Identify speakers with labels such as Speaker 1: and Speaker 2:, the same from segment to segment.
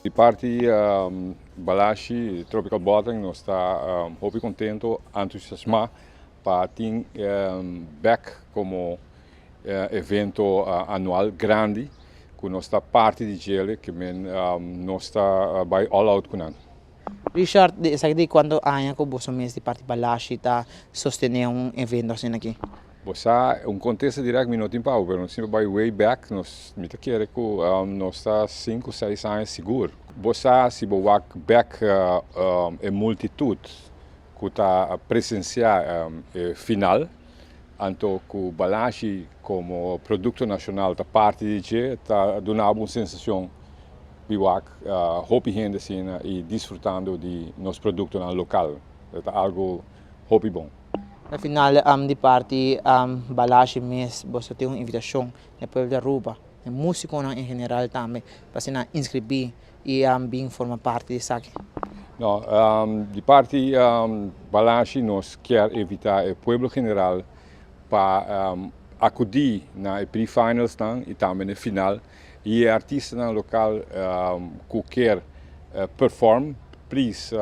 Speaker 1: Di parti Balashi Tropical Bottling nos ta hopi contento, entusiasma pa tin bek como evento anual grandi cu nos ta parti di djele ke men nos ta bay all out cu nan.
Speaker 2: Richard, esaki di cuanto aña cu boso mes di parti Balashi ta sostene un evento asina aki?
Speaker 1: Bo sa, un contesta direct mi no tin pa bo, pero nos siempre bay way back, nos, mi ta kere cu nos ta cinco, seis aña sigur. Bo sa, si bo wak bek e multitud cu ta presencia e final, anto cu Balashi como producto nacional ta parti di dje, ta duna bo un sensacion di wak hopi hende asina y disfrutando di nos productonan local. Ta algo hopi bon.
Speaker 2: Na final di parti Balashi mes boso tin un invitacion na e pueblo di Aruba, na e musiconan en general tambe pa asina inscribi y bin forma parti di esaki.
Speaker 1: No, di parti Balashi nos kier invita e pueblo general pa acudi na e pre-finals nan y tambe na e final y e artistanan local cu kier perform please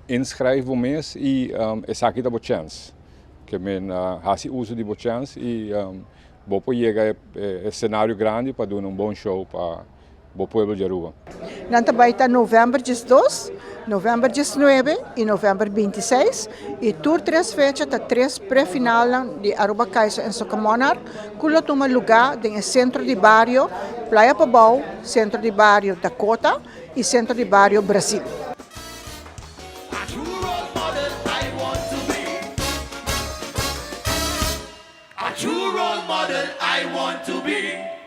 Speaker 1: Inschrijf bo mes y esaki ta bo chens. Ke men haci uso di bo chens y bo por yega e scenario grandi pa duna un bon show pa bo pueblo di Aruba.
Speaker 3: Nan ta bai ta november diesdos, november diesnuebe y november bintiseis y tur tres fecha ta tres pre-finalnan di Aruba Kaiser en Soca Monarch cu lo tuma luga den e centro di bario Playa Pabao, centro di bario Dakota y centro di bario Brasil.
Speaker 4: A true role model I want to be.